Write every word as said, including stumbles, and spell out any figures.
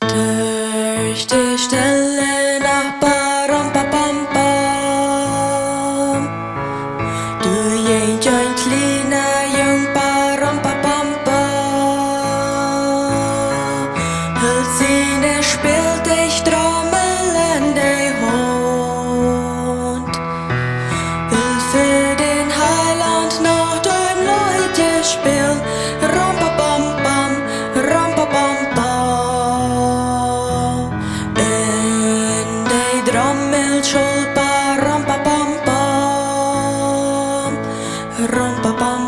Derch de stelle Nacht, ba rom, ba bam, bam, doa jinkj een kjliena Jung, ba rom, ba bam, bam, hilt siene Späldeeg Drommel en de Haunt, un fa dän Heilaunt noch een Leet spälen. Rom, ba bam, bam, rom, ba bam, bam, un de Drommel schult, ba rom, ba bam, bam, rom, ba bam,